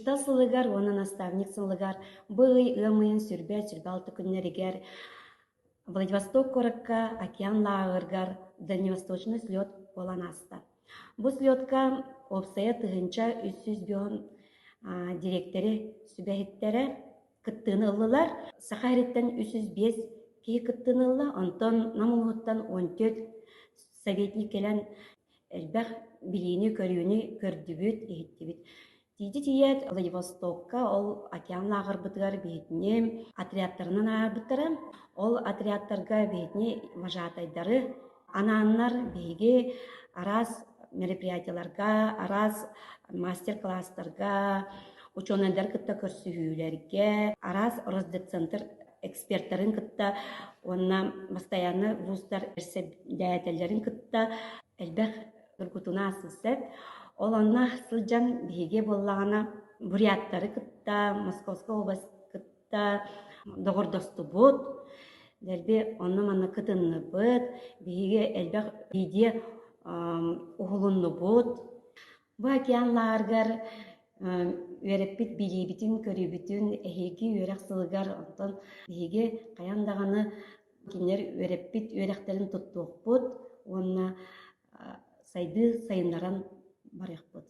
Учуутал сылыгар уонна наставник сылыгар бу ый ыам ыйын 26 күннэригэр Владивосток куоракка океан лааҕырыгар дальневосточный слет буолан ааста. Бу слетка уопсайа 1305 дириэктэри сүбэһиттэрэ кыттыыны ыллылар. Саха сириттэн 305 киһи кыттыыны ылла, онтон Нам улууһуттан 14 советник кэлэн элбэх билиини-көрүүнү көрдүбүт, иһиттибит. Тиийдэ тиийээт Владивостокка ол океан лааҕырбытыгар биһитини отрядтарынан аарбыттара. Ол отрядтарга биһитини вожатайдары анааннар биһиги араас мероприятиеларга, араас мастер-класстарга, учуонайдары кытта көрсүһүүлэргэ, араас Росдетцентр экспертарын кытта уонна постоянно вузтар бэрэссэдээтэллэрин кытта элбэх тургутуна ааспыт. Ол онно сылдьан биһиги буоллаҕына буряттары кытта, Московская область кытта доҕордостубут. Дэлби онно-манна кытынныбыт. Биһиги элбэх видео уһулуннубут. Бу океан лааҕырыгар үөрэппит билиибитин-көрүүбүтүн эһиги үөрэх сылыгар онтон биһиги хайаан даҕаны кинилэр үөрэппит үөрэхтэрин туттуохпут уонна сайдыы сайыннаран барыахпыт.